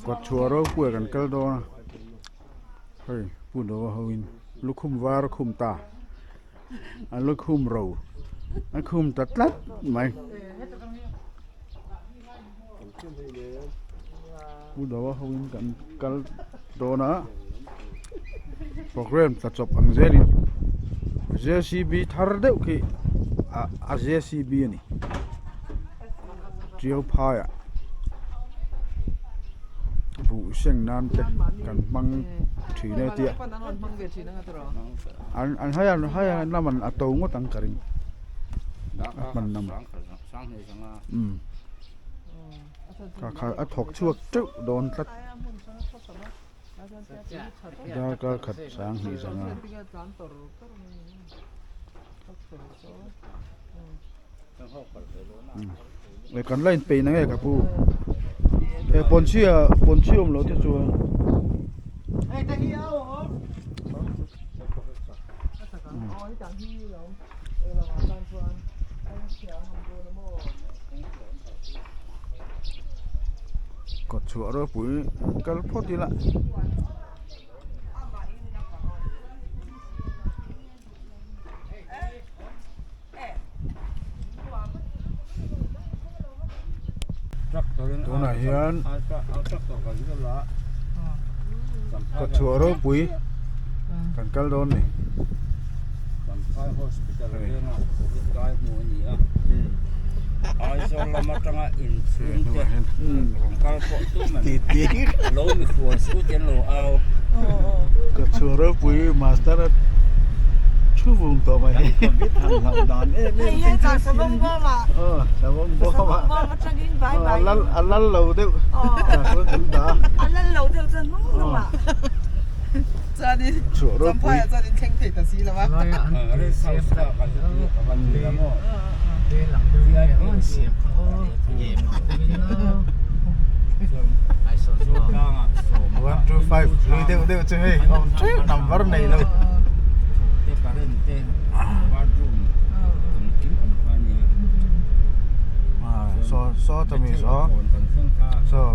Kawtchhuah ropui ah kan kal dawn a hei pu dova ho in lukhum var a khum ta a lukhum ro a khum ta tlat mai pu dova ho in kan kal dawn a programme tla chawp ang zel in J C B thar deuh khi a J C B a ni tiau phai ah buh seng nan te kan hmang thin e tia an an hai an hai an lam a to ngawt ang ka ring a hman lam umm kha kha a thawk chhuak teuh dawn tlat darkar khat sanghnih zanga. E kan la inpeih na nge ka pu e pawnchhia pawnchhia awm loh te chuan kawtchhuah ropui kal phawt ila. Tunah hian kawtchhuah ropui kan kal dawn a ni. Kawtchhuah ropui master a thu vung tawh mai a lal lo deuh chhuah ropui one two five lui deuh deuh chu hei awm teuh number nei lo. Saw saw ta mi saw saw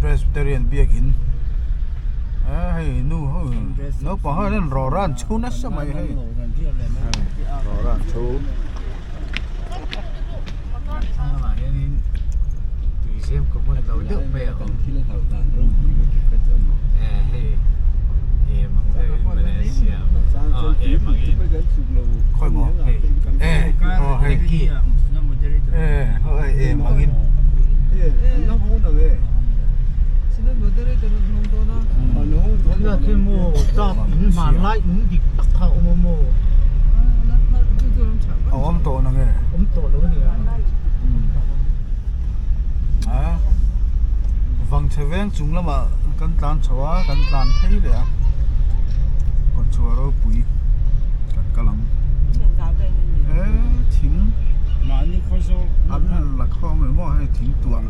Presbyterian biakin eh hei nu ho naupang ho hian rawra an chhu nasa mai hei rawra an chhu. Khawi maw eh aw hei eh hei em angin a awm tawh na nge a vangchhe veng chung lamah kan tlan chho a kan tlan phei leh a kawtchhuah ropui kan kal ang he thing an la khawm reng maw hei thing tuah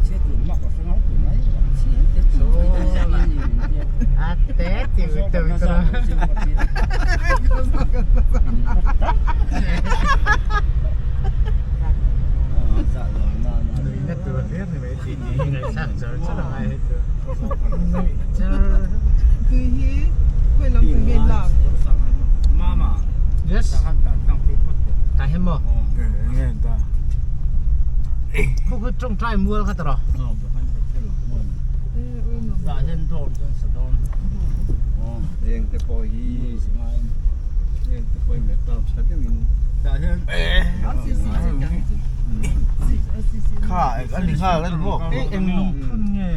Kha a ni nghal a ni maw eng lungphun nge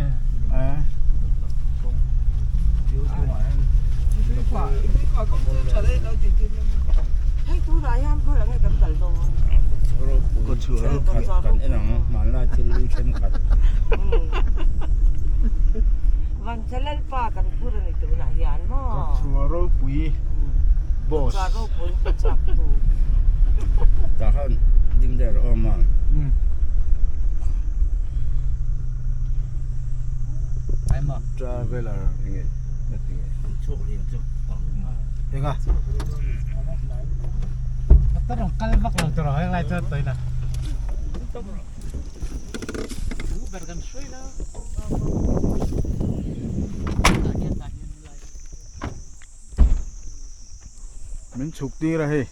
Kawtchhuah ropui boss Traveller enga Min chhuk tir a hei.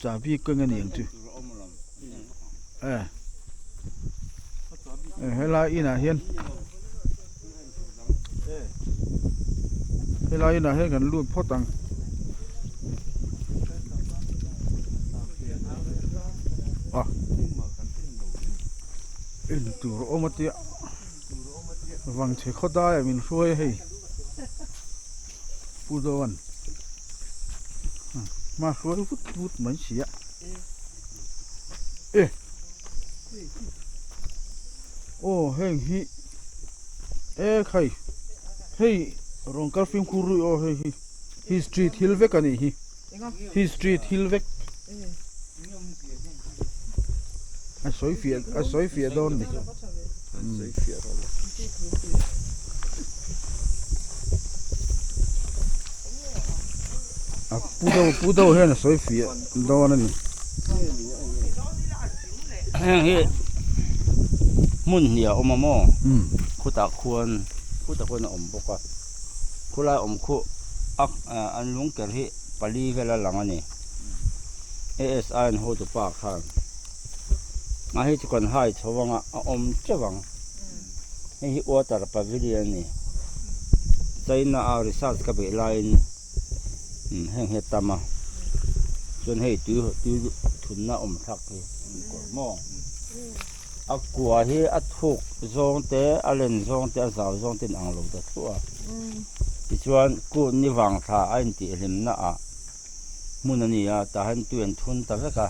Chahbi kawng a ni ang chu e helai inah hian helai inah hian kan lut phawt ang. En tur a awm a tia vangchhe khaw daiah min hruai a hei Pu Zoan hma hruai vut vut mai si a e aw heng hi e khai hei rawn kal fimkhur rui aw hei hi history thil vek a nih hi. History thil vek a sawi fiah a sawi fiah dawn ni. A pu deuh pu deuh hian a sawi fiah dawn a ni. Heng hi hmun hnih a awm a maw khutah khuan khutah khuan a awm bawk a khulai awm khu a an lungker hi pali vel a lang a ni ASI an hotu pa khan a hei chu kan hai chho ang a a awm teuh ang hei hi water pavilion a ni China a research ka beih laiin heng hi a tam a chuan hei tui tui thunna awm thlak hi kawr maw a kua hi a thuk zawng te a len zawng te a zau zawng te in ang lo ta thluah a tichuan kut ni vang thla a intihhlim na ah hmun a ni a tah hian tui an thun ta vek a.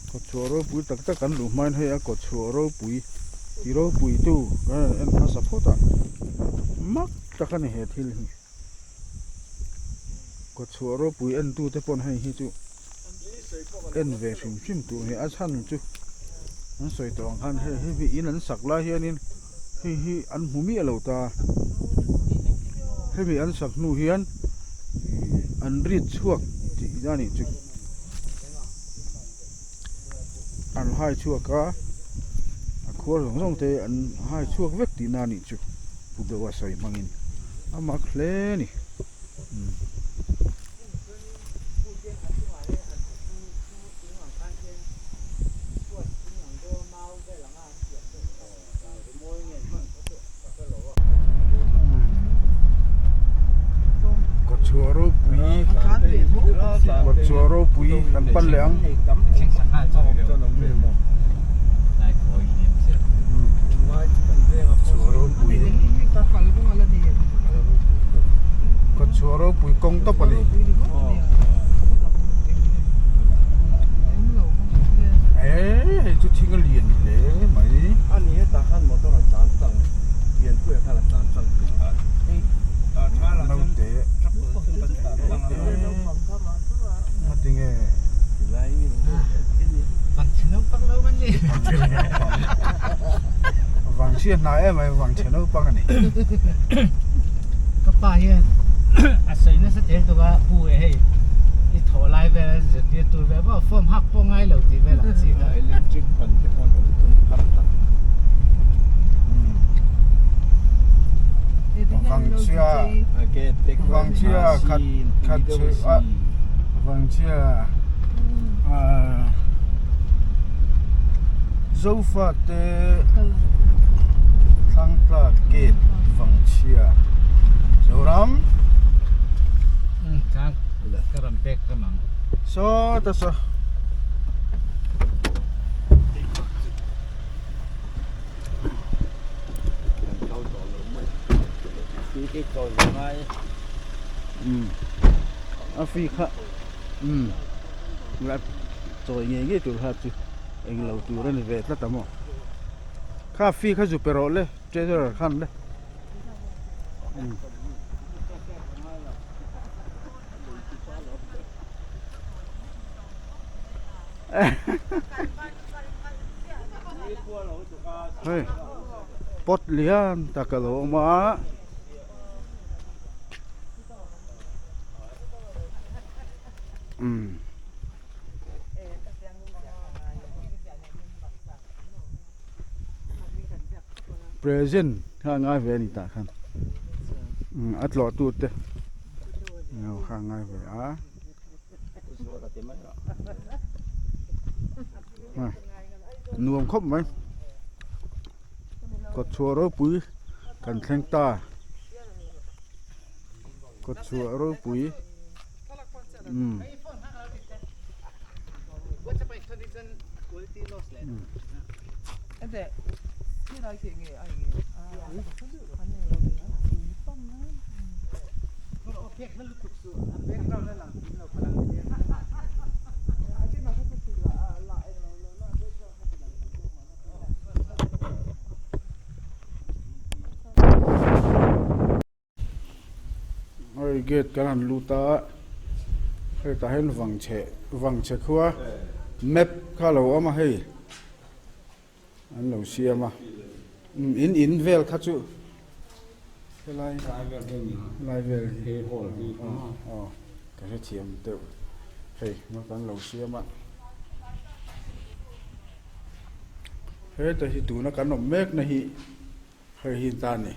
Kawtchhuah ropui tak tak kan luh hmain hei a kawtchhuah ropui ti ropui tu kan rawn en hmasa phawt a mak tak a ni he thil hi. Kawtchhuah ropui en tu te pawn hei hi chu en ve hrim hrim tur hi a chhan chu an sawi tawh ang khan hei hi in an sak lai hianin hei hi an hmu miah lo ta hemi an sak hnu hian an rit chhuak tih a nih chu an hai chhuak a a khuar zawng zawng te an hai chhuak vek tihna a nih chu pu deuh a sawi hmangin a mak hle a ni. Kawtchhuah ropui kawtchhuah ropui kan pan leh ang. Kawtchhuah ropui kawng tawp a ni. Eee hei chu thing a lian hle mai. Ani hetah khan motor a tlan tlang Lianpuia khan a tlan tlang tih Naute Ngatinge Vangchhia hnai em mai vangchhe naupang a ni. Ka pa hian a sawi nasa tel tuk a pu e hei i thawh lai vel a zirtir tur vel pawh form hak pawh ngai lo tih vel ang chi kha. Electric ban te pawn rawn tum phar tak. Vangchhia Vangchhia khat khat chhe a Vangchhia Zofa te Thlangtla gate Vangchhia Zoram Saw ta saw. A free kha umm chawi ngei ngei tur kha chu englo tur a ni ve tlat a maw kha fee kha zu pe rawh le treasurer khan le umm. Hei pot lian tak a lo awm a. Umm. Present kha a ngai ve a ni tah khan a tlawh tu te kha a ngai ve a nuam khawp mai kawtchhuah ropui kan thleng ta kawtchhuah ropui umm. Hei gate kan han lut a hetah hian vangchhe vangchhe khua map kha a lo awm a hei an lo siam a in in vel kha chu helai helai vel hi aw ka hrethiam deuh hei map an lo siam a heta hi tuna kan awm mek na hi. Hei hi ta ni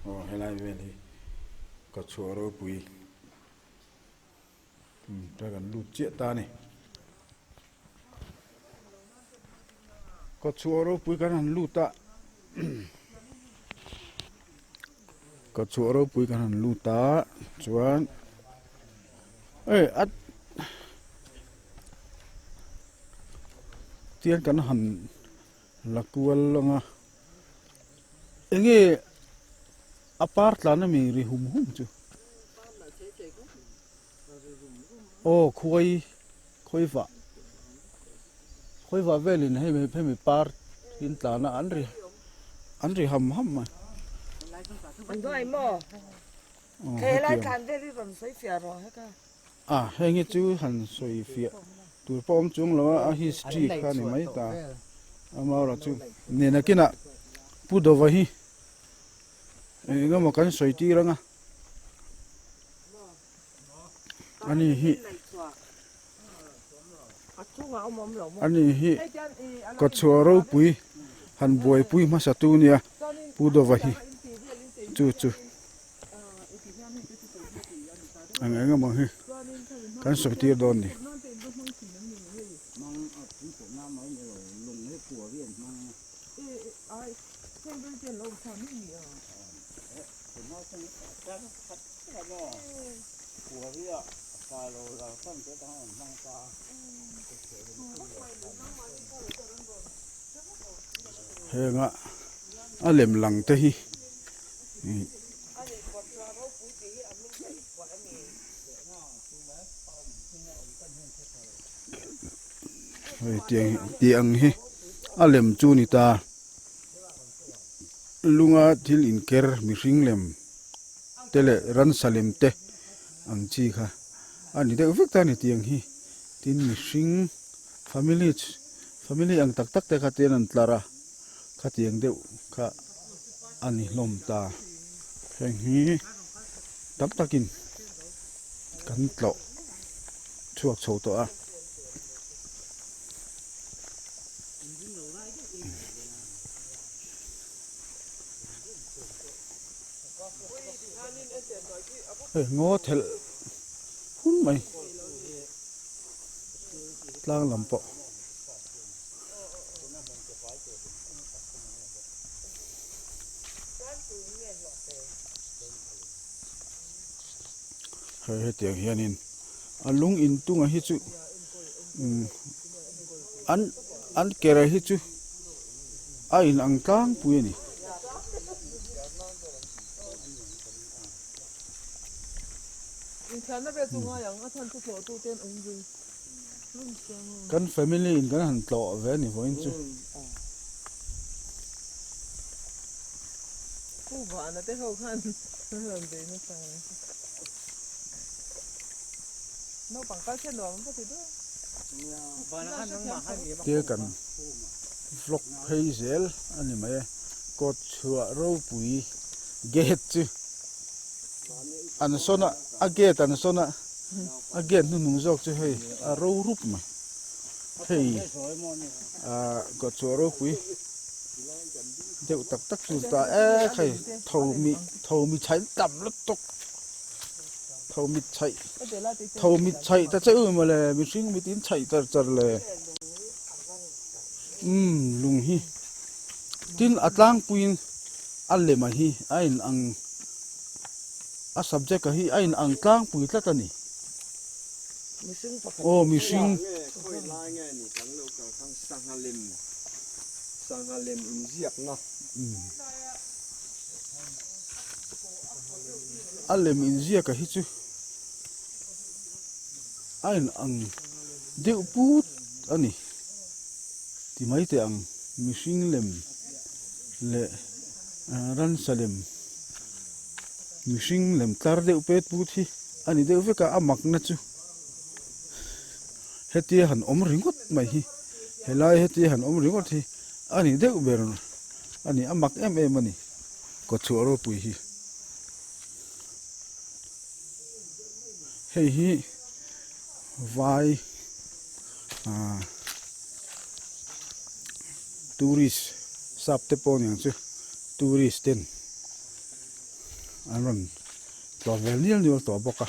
aw helai vel hi ka chhuah ropui ta kan lut chiah ta ni ka chhuah ropui kan han lut a ka chhuah ropui kan han lut a chuan hei a tiang kan han la kual ang a enge a par tlan ami ri hum hum chu aw khuai khawi vah khawi vah velin hei hemi par in tlan a an ri an ri ham ham mai. A heng hi chu han sawi fiah tur pawh awm chung lo a a history kha a ni mai ta amaherawh chu nena kinah Pu Dova hi eng eng emaw kan sawi tir ang a ani hi ani hi kawtchhuah ropui han buaipui hmasa tu nia Pu Dova hi chu chu. Eng eng emaw hi kan sawi tir dawn ni. Henga a lem lang te hi. Hei tiang tih ang hi a lem chu ni ta lunga thil inker mihring lem te leh ransa lem te ang chi kha a ni deuh vek ta a ni tiang hi tin mihring family family ang tak tak te kha tian an tlar a. Khatiang deuh kha a ni hlawm ta. Heng hi tam takin kan tlawh chhuak chho tawh a. Hei ngaw thelh hun mai tlang lam pawh. Hei hetiang hianin a lung intunga hi chu umm an an kera hi chu a inang tlangpui a ni. Kan family in kan han tlawh ve a ni vawiin chu. Tia kan vlog phei zel a ni mai e. Kawt chhuah ropui gate chu an sawn a a gate an sawn a. A gate hnuhnung zawk chu hei a ro rup mai hei ah kawtchhuah ropui. Deuh tak tak chu ta e khai tho mi tho mi chhaih tam lutuk tho mit chhaih tho mit chhaih ta che u mawle mihring mit in chhaih char char le umm lung hi tin a tlangpuiin a lem a hi a in ang a subject a hi a in ang tlangpui tlat a ni aw mihring. Sangha lem inziakna. A lem inziaka hi chu a in ang deuh put a ni ti mai teh ang mihring lem leh ransa lem mihring lem tlar deuh pet put hi a ni deuh vek a a makna chu. Hetia han awm ringawt mai hi helai hetia han awm ringawt hi a ni deuh ber a ni a mak em em a ni kawtchhuah ropui hi hei hi vai ah tourist sap te pawh aniang chu tourist ten an rawn tlawh vel nial nial tawh bawk a.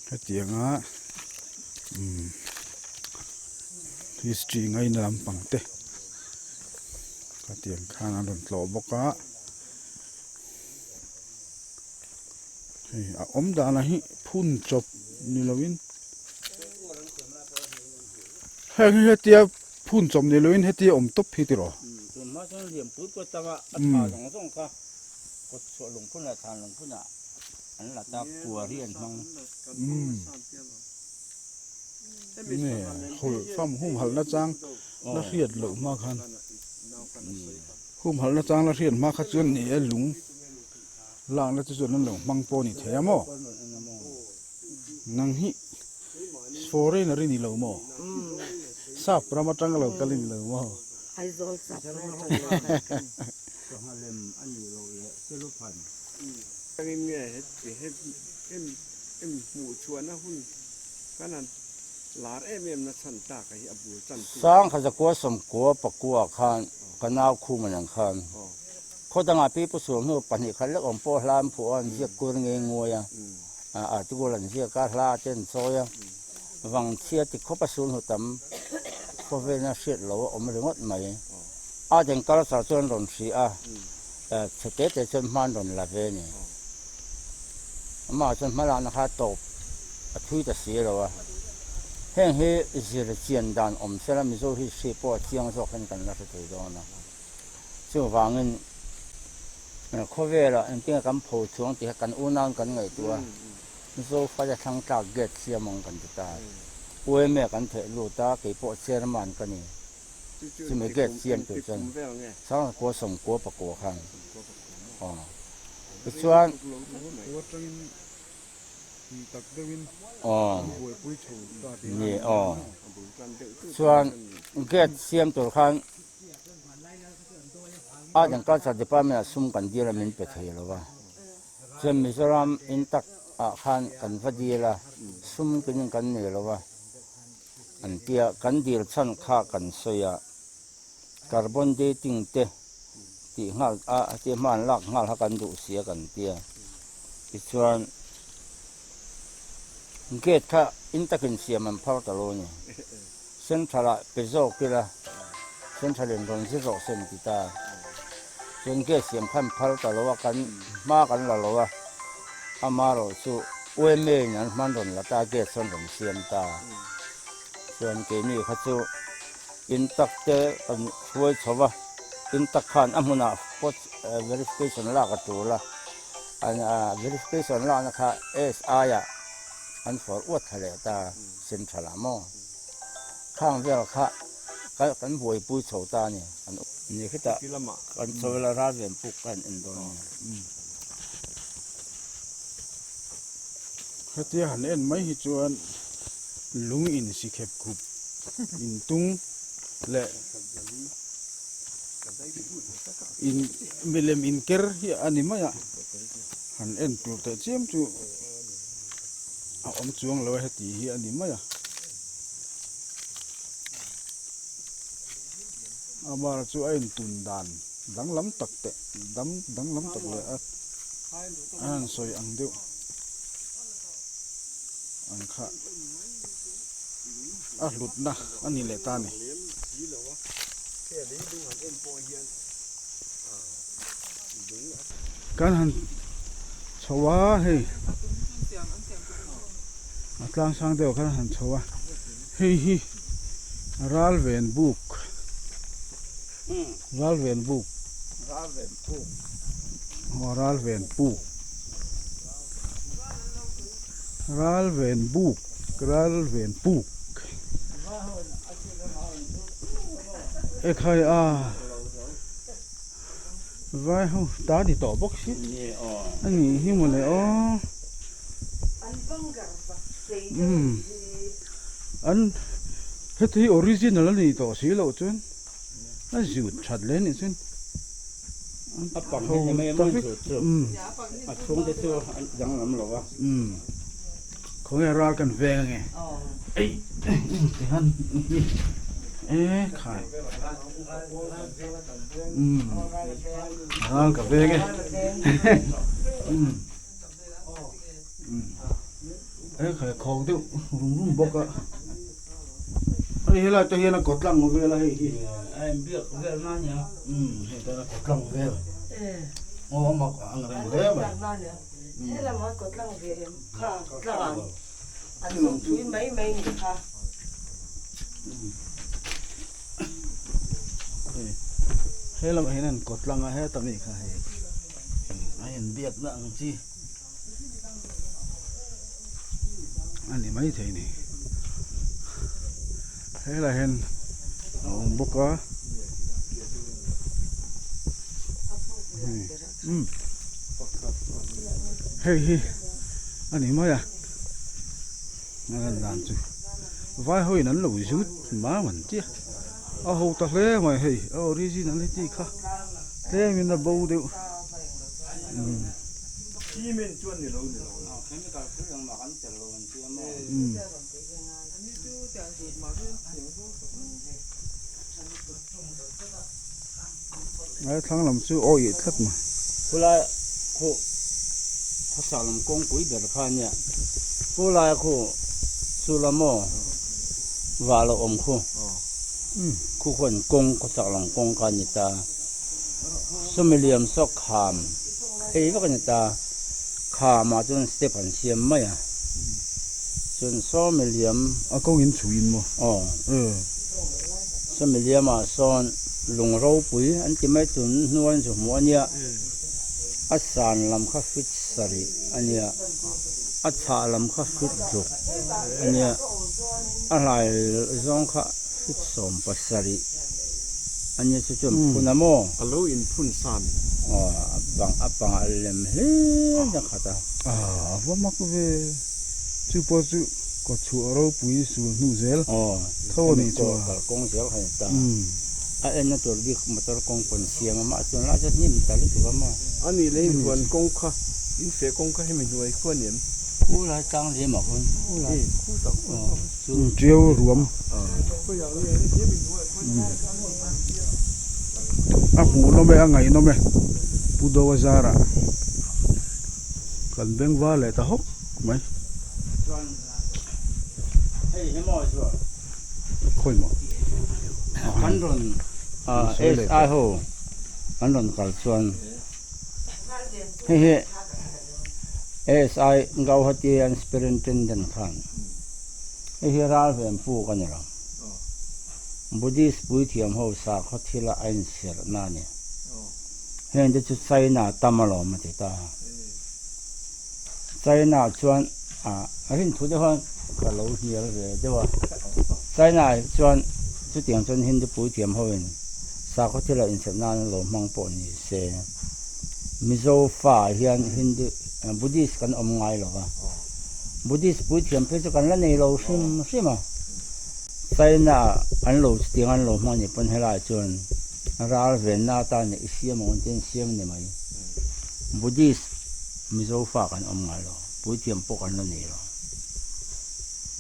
Hetianga umm history ngaina lampang te khatiang khan an rawn tlawh bawk a hei a awm dan hi phun chawp ni lovin heng hi hetia phun chawp ni lovin hetia awm tawp hi tiraw. An la tak kua hi an hmang. Nge hul fam humhalh na chang la hriat loh hma khan humhalh na chang la hriat hma kha chuan ni e lung lakna te chuan an lo hmang pawh a ni thei a maw nang hi foreigner i ni lo maw sap ram atanga lo kal i ni lo maw. Aizawl sap ram atanga lo kal ka ni. Sangha lem a nih loh leh Seluphan. Engin nge heti hem hmuh chhuahna hun kan han lar em em na chhan tak a hi a bul chan tu. Sangha zakua sawmkua pakua khan ka nau khum an ang khan khaw dangah pi pu sual hnu pahnih khat lek awm pawh hla an phuah a an ziak kur nge nguai a article an ziak a hla te an chawi a vangchhia ti khawp a sul hnu tam khawvelna hriat lo a awm ringawt mai a den culture chuan rawn hri a. Chhe te te chuan hma an rawn la ve a ni. Amah chuan hma lakna kha tawp a thui ta si lo a. Heng hi zir chian dan awm sela Mizo history pawh a chiang zawk hian kan la hre thei dawn a. Chuvangin khawvelah engtinge kan pho chhuang tih kha kan unaun kan ngaihtuah a. Mizo fate thlang tlak gate siam ang kan ti ta. UMA kan theh lut a, keipawh chairman ka ni. Chumi gate siam tur chuan Sangha kua sawmkua pakua khan aw tichuan aw ni aw chuan gate siam tur khan Art and Culture Department ah sum kan dil a min pe thei lo va chuan Mizoram in tak ah khan kan va dil a sum kin kan nei lo va. An tia, kan dil chhan kha kan sawi a, carbon dating te tih nghal a tia hma an lak nghal kha kan duh si a kan tia. Tichuan gate kha in takin siam an phar ta lo a ni. Central ah pe zawk ila, central in rawn zir rawh se an ti ta. Chuan gate siam kha an phar ta lo a, kan hma kan la lo a, amaherawhchu UMA in an hman rawn la ta, gate sawn rawn siam ta. Chuan keini kha chu in tak te kan hruai chho va, in tak khan a hmunah post verification lak a tul a, an verification lakna kha SI ah an fawr uat thla leh ta central ah maw. Khang vel kha kan buaipui chho ta a ni. Ni khitah kan chho ila ralven puk kha an en dawn a ni. Hetia han en mai hi chuan lung in si khep khup in tung leh in milem in ker hi a ni mai a han en tur teh chiam chu a awm chuang lo a heti hi a ni mai a. Amar chu a intun dan danglam tak teh dam danglam tak leh a a han sawi ang deuh ang kha a hlutna a ni leh ta a ni. Kan han chho a hei a tlang sang deuh khan han chho a hei hi Ralven buk Ralven buk aw Ralven puk Ralven buk Ralven puk ekhai a. Vai ho ta ni tawh bawk si a nih hi mawle aw umm an heti hi original a nih tawh si loh chuan a zut that hle nih chuan a pang hi ni mai a zut chu a chhung te chu a danglam lo a umm khawnge ral kan veng ange ei tihan e khai. Umm ral ka veng e umm he khai khawk deuh rum rum bawk a hei helai te hian a kawt tlang vel a hei hi a inbiak vel na nia umm hei te hian a kawt tlang vel aw a mak ang reng hle mai helam a kawt tlang ve em kha tlang an zungpui mai mai ni kha. He lamah hian an kawt tlang a heta mi kha hei a inbiakna ang chi a ni maithei a ni helaiah hian a awm bawk a umm hei hi a ni mai a. A lan dan chu vai ho in an lo zut mam an tia a ho ta hle mai hei a original hi tih kha tlem in a bo deuh umm. Ai thlang lam chu aw ih tlat mai. Khulai khu khawsak lam kawngpui ber kha a nia. Khulai khu chu la maw vah lo awm khu. Khu khuan kawng khawsak lam kawng kha a ni ta. Sawmi liam saw kham phei vek a ni ta. Khamah chuan step an siam mai a. Chuan sawmi liam. A kawng in chhuh in maw? Aw. Sawmi liamah sawn lung ropui an ti mai tun hnuaiin chu hmuh a nia. A san lam kha fit sarih a nia. A chhah lam kha fit ruk a nia. A hlai zawng kha fit 70 a nia chu chuan phun a maw? A lo inphun san. Aw a pang a pangah lem hle na khat a. A va mak ve. Chu pawh chu kawchhuah ropui sul hnu zel tho a nih chu a. Kalkawng zel kha a ni ta. A enna tur bik motor kawng pawn siam a mah chuan lai chu hnim ta lutuk a maw. A nih leh in huan kawng kha, in feh kawng kha hemi hnuai khu a ni em? Khu lai tlang lem ah khawn khu lai khu tak chu. Tiau ruam. A hmuhnawm e a ngaihnawm e Pu Doa zara kan beng var leh ta hawk mai. Chuan hei hi maw chu khawi maw kan rawn SI ho an rawn kal chuan hei hi SI Gauhati an Superintendent khan hei hi ral ven puk a ni lo. Buddhist puithiam ho sakhaw thila a inserhna a ni. Heng te chu China tam alawm a ti ta. China chuan a rinthu deuh a ka lo hnial ve deuh a. China chuan chutiang chuan Hindu puithiam hoin sakhaw thila inserh nan lo hmang pawh ni se. Mizo fa hian Hindu Buddhist kan awm ngai lo va. Buddhist puithiam phei chu kan la nei lo hrim hrim a. China an lo chutiang an lo hmang nih pawn helaiah chuan ral venna atan i siam ang tiin siam a ni mai. Buddhist Mizo fa kan awm ngai lo, puithiam pawh kan la nei lo.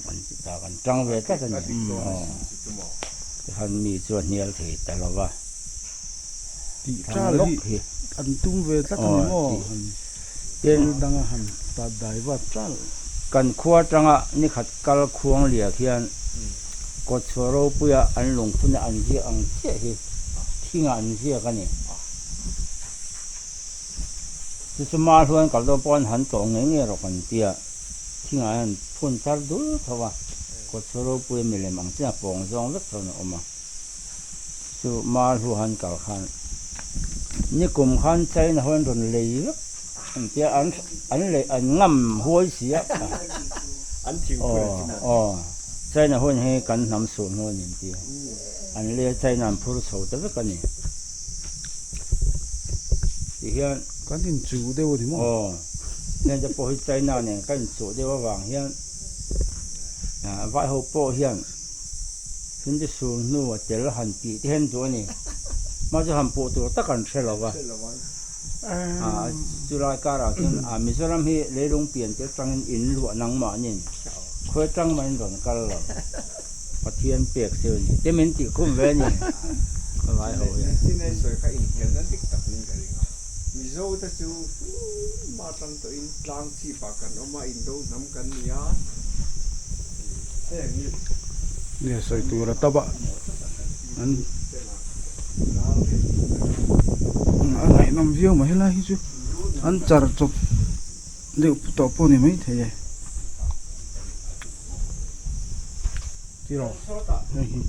Kan ti ta, kan tang ve tlat a ni. Tikhan mi chu a hnial thei ta lo va. Tih ṭal hi an tum ve tlat a ni maw? Thil danga han tat dai vat ṭal. Kan khua aṭanga nikhat kal khuang liak hian kawtchhuah ropuia an lungphuna an ziak ang chiah hi thingah an ziak a ni. Chu chu Mahluan kal dawn pawh an han tlawh ngei ngei rawh kan tia thingah hian an phun thar dul tho a, kawtchhuah ropuia milem ang chiah pawng zawng vek tho in a awm a. Chu Mahlu han kal khan nikum khan China ho an rawn lei vek an tia an an lei an ngam huai si a aw aw China ho in hei kan hnam suh hnu a ni an tia an lei a China an phur chho ta vek a ni. Ti hian Kan inchuh deuh a ni maw? Aw, heng te pawh hi China nen kan inchuh deuh avang hian vai ho pawh hian Hindi sur hnu a tel han tih te hian duh a ni. Hma chu han puh tur tak an hre lo va. Chulai karah chuan Mizoram hi leilung pian te atangin in luah nangmahnin khawi atang mahin rawn kal lo. Pathian pek che a ni. Te min tih khum ve a ni. Ka ngai ho hian. Chinai sawi kha inhnialna dik tak niin ka ring a. Mizo te chu hma tang tawhin tlang chhipah kan awm a, indo hnam kan ni a. Heng hi. Nge sawi tur a tap a. An a ngaihnawm viau mai helai hi chu an char chawp. Deuh tawh pawh ni mai thei e. Tiraw hei hi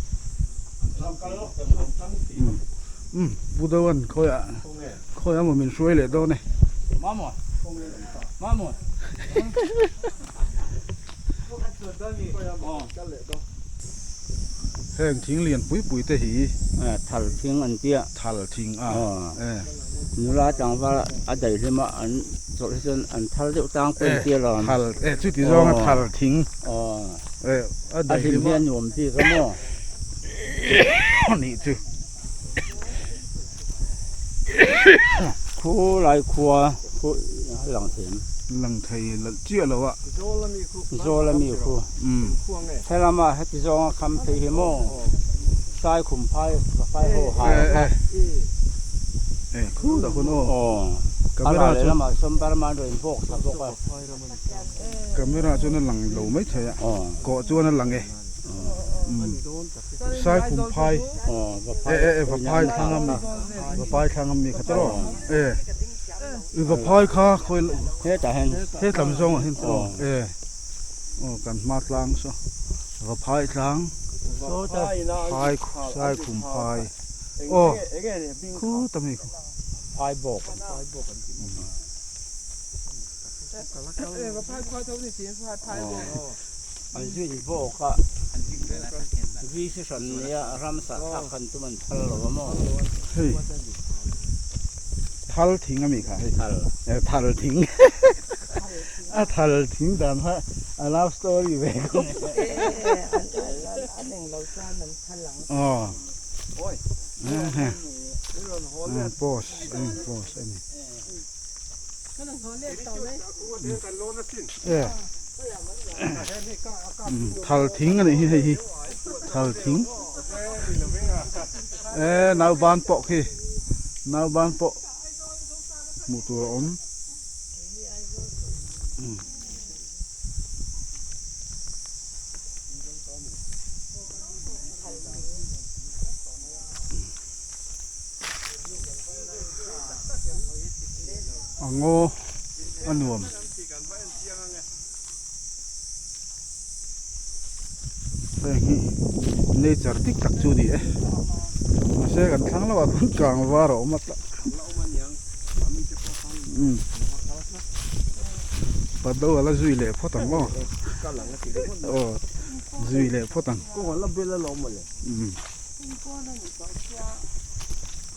umm Pu Doan khawi ah khawi ah maw min hruai leh dawn e. Heng thing lian pui pui te hi. Thal thing an tia. Thal thing a. Nula tlangval a daihlim a an chawlh hi chuan an thal deuh tlang pawh an tia lo. Thal e chuti zawnga thal thing. A daihlim hi a nuam bik a maw. Nih chu. Khu lai khua khu lang thei em? Lang thei chiah lo a. Zawl ami khu. Helama heti zawnga kham phei hi maw? Sai khum phai phai ho hai kha. E khu dah hun aw. Camera chu. A lehlamah sawn Burma an rawn inbawk thla bawk a. Camera chuan a lang lo mai thei a. Kawh chuan a lang e. Sai khum phai e e e vaphai thlang ami vaphai thlang ami kha tiraw e i vaphai kha khawi hetah hian hetlam zawng ah hian tiraw e aw kan hma tlang saw vaphai tlang phai sai khum phai aw khu ta mi khu phai bawk An zui bawk a, vi si hran nia ramsa thlak khan tum an phal lo a maw? Hei thal thing a mi kha hei. Thal. Thal thing. A thal thing dan kha a love story ve khawp. An englo chuan an phal ang. Aw. Post a ni post a ni. Thal thing a nih hi hei hi thal thing e nauban pawh khi nauban pawh hmuh tur a awm. A ngaw a nuam. Heng hi nature dik tak chu a ni e. Mahse kan thlang lo ah khan kang var a awm a tlat. Umm Pado a la zui leh phawt ang aw. Aw zui leh phawt ang. Umm.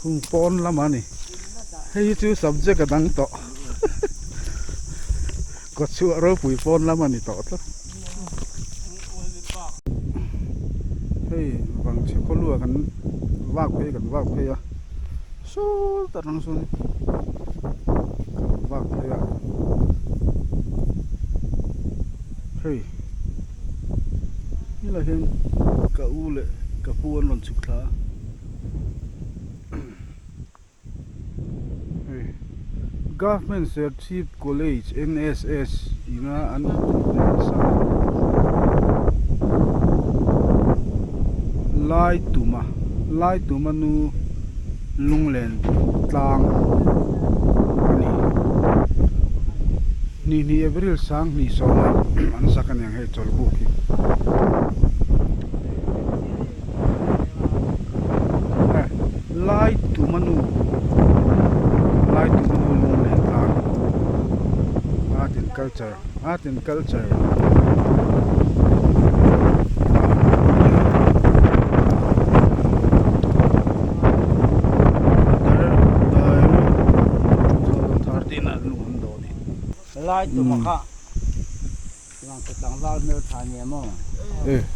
Hung pawn lam a ni hei hi chu subject a dang tawh kawtchhuah ropui pawn lam a ni tawh tlat hei vangchhe khawlua kan vak phei kan vak phei a saw ta rang sawn kan vak phei a hei helaiah hian ka u leh. Ka pu an rawn chhuk thla a. Hei Government Serchhip College NSS ina an sak lai tuma lai tuma nu lunglen tlang a ni. Hnihnih April sanghnih sawma an sak a niang hei chawlhbuk hi. Lai Tumanu Lai Tumanu lunglen tlang Art and Culture Art and Culture Lai Tuma kha Vangkhaw tlangval hmeltha nia maw?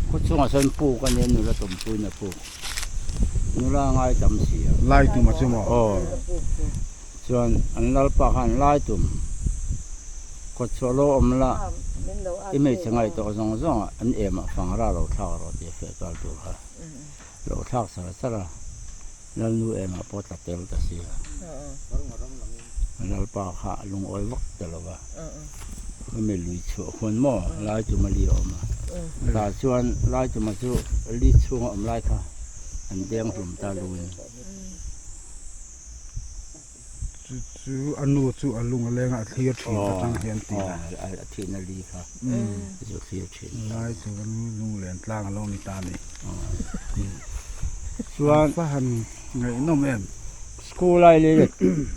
Khaw chungah sawn puk a nia nula tawmpuiin a puk. Nula a ngai tam si a. Lai tum a chu maw? Aw. Chuan an lalpa khan lai tum kawtchhuah lo awm la i hmeichhe ngaihtuah zawng zawng ah an em ah fangra lo thlak rawh tih a feh kal tur kha lo thlak char char a. Lalnu em ah pawh tla tel ta si a. Lalpa kha a lungawi vak ta lo va, hemi lui chhuah khuan maw Laituma li a awm a, tah chuan Laituma chu li chhunga awm lai kha an deng hlum ta luin. Chu chu a nu chu a lung a leng a, a thlir thin atang hian tih a. Aw, a thihna li kha chu a thlir thin. Laituma lunglen tlang a lo ni ta a ni. Chuan. An va han ngaihnawm em. School ai leh leh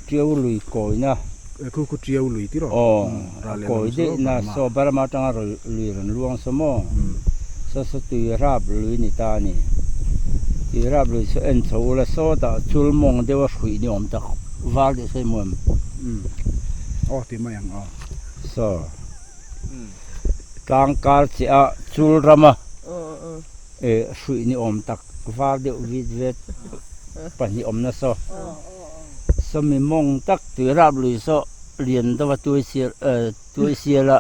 Tiau lui kawina. Khu khu Tiau lui tiraw? Aw, a kawi daih na saw Burma atanga lui rawn luang saw maw? Saw saw tui rap lui ni ta a ni. Tui rap lui chu en chho ula sawtah chul mawng deuha hruih ni awm tak var deuh sawi maw em? Aw ti mai ang aw. Saw tlang kar chiah a chul rama hruih ni awm tak var deuh vit vet pahnih awm nasa sawmi mawng tak tui rap lui saw lian deuha tuai sial tuai siala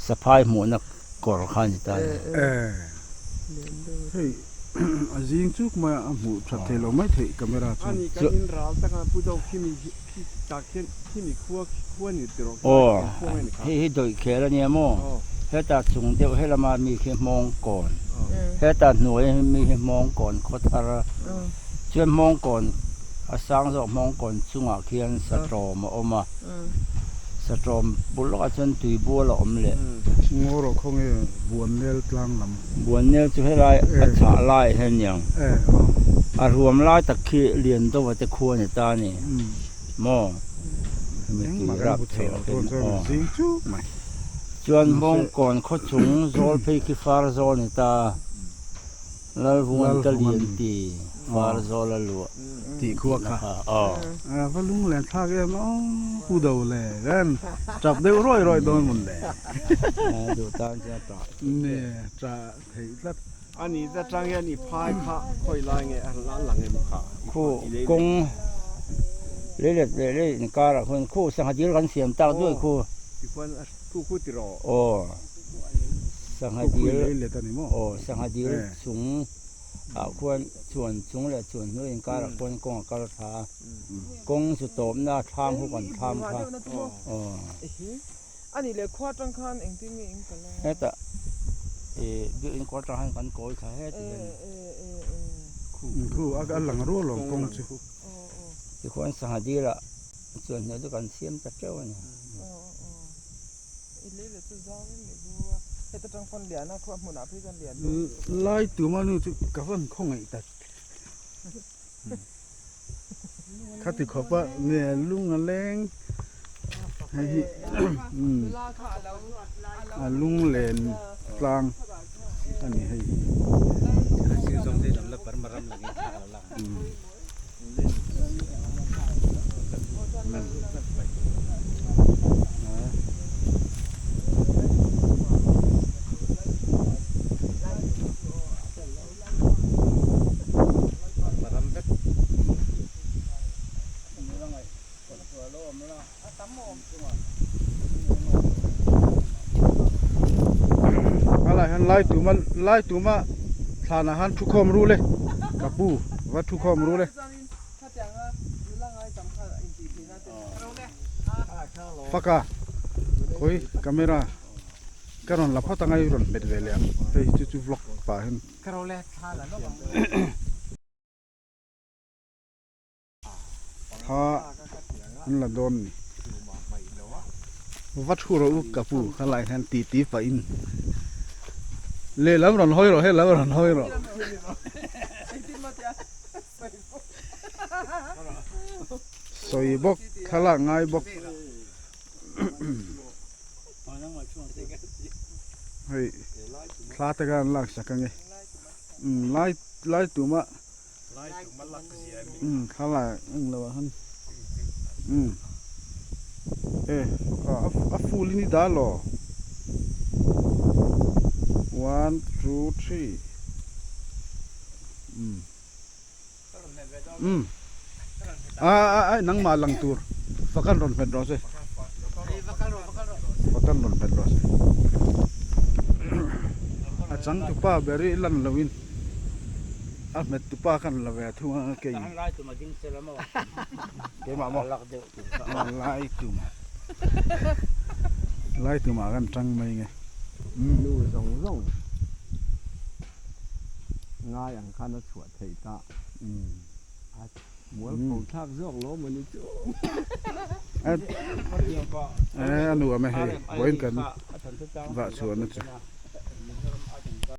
saphai hmuhna kawr kha a ni ta a ni. Hei a zing chuk mai a hmuh that thei lo mai theih camera chuan. Ani kan in ral taka pu deuh khimi khi tak hian khimi khua khua ni tiraw Aw hei hi dawih khel a nia maw hetah chung deuh helama mi khi hmawng kawn hetah hnuai mi hi hmawng kawn khaw thar a chuan hmawng kawn a sang zawk hmawng kawn chungah khian satawm a awm a satawm bul lawkah chuan tui bual a awm leh. Ngaw rawh khawnge Buannel tlang lam. Buannel chu helai a chhah lai hian a niang a ruam lai tak khi lian deuh a te khua a ni ta a ni. Maw? Hemi tui rap chho a ken aw. Chuan Hmawngkawn khaw chung zawl phei khi far zawl ni ta. Lalvungan ka lian ti far zawl a luah tih khua kha. Aw. A va lunglen thlak em aw pu do le ren tap deuh rawih rawih dawn mawn le. Duh tan chuan tah. Ne tah theih tlat. Ani ta tang hian i phai kha khawi lai nge a lang em kha? Khu kawng leilet leh lei inkarah khuan khu sangha dil kan siam tak duai khu. Tikhuan khu khu ti rawh. Aw sangha dil aw sangha dil chung ah khuan chuan chung leh chuan hnuai inkarah khuan kawng a kal tha a kawng chu tawpna thlam hu kan thlam kha aw. Ani leh khua atang khan engtin nge in kal a? Hetah ih biakinn kawr atang khan kan kawi thla heti hian. Khu a lang rual awm kawng chu. Tikhuan sangha dilah chuan hnuai chu kan siam ta teuh a ni. Lai tuma nu chu ka van khawngaih tak. Khati khawp a nge lung a leng hei hi a lung len tlang a ni hei hi. A lai hian lai tuma lai tuma Thlanah khan thu khawm ru le ka pu va thu khawm ru le. Faka khawi camera ka rawn la phawt anga i rawn hmet ve leh ang hei chu chu vlog pah hian. Thla an la dawn ni. Va thu rawh u ka pu kha lai hian ti ti pah in lehlam rawn hawi rawh helam rawn hawi rawh. Sawi bawk thlalak ngai bawk hei thla te khan lak sak ange lai lai tuma thlalak ang lo ah khan e a full in i dah law one two three. Umm a a nangmah lang tur fakan rawn hmet rawh se fakan rawn hmet rawh se a changtupa ber hi lan lo in a hmet tupa khan la ve thung a kei keimah maw lai tum lai tumah khan tang mai nge nu zawng zawng. Ngai ang khan a chhuah theih ta. A mualpho thlak zawk lo maw ni chu. A nuam e hei vawiin kan vah chhuahna chu.